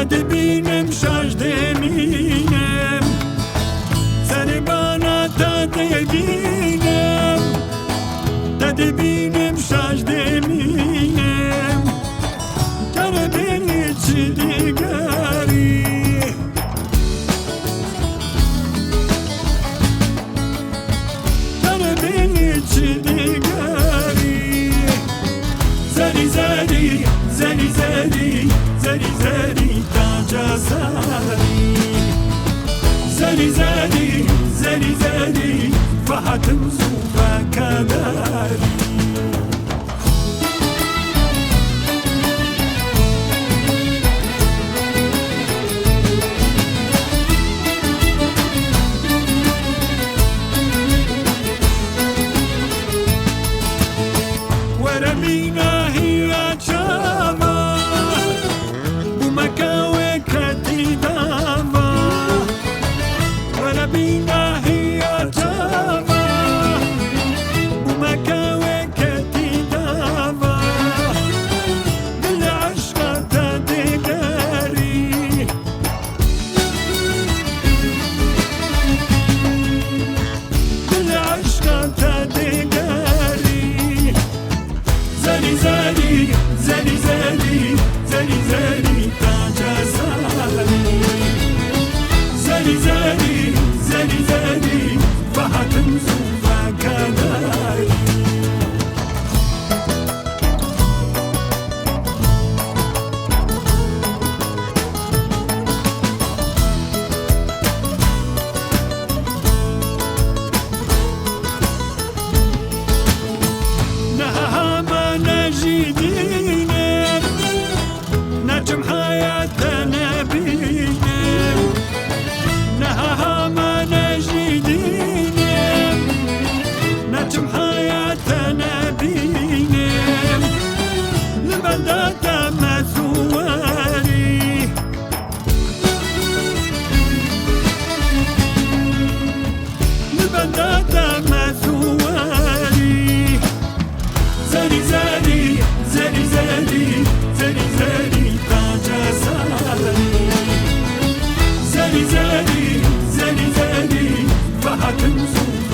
تدبینم شاش دمینم سربانا تدبینم تدبینم شاش دمینم تربینی چی دیگری تربینی چی دیگری زری زری زری زری زری زری تاجا سری زری زری زری زری فحتم زوفا كداري. ورمينا هي جاما بمكاوي كتيداما ورمينا هي جاما بمكاوي كتيداما بالعشق تدقري بالعشق تدقري زری زری زری زری زری زری تاجا سری زری زری زری زری فحتم زوفا كداري. نها ما نجدينا نجم حياتنا بينا نها ما نجدينا نجم حياتنا بينا لبدا مثواري لبدا مثواري زری زری زری زری زری زری تاجا سری زری زری زری زری فحتم زوفا.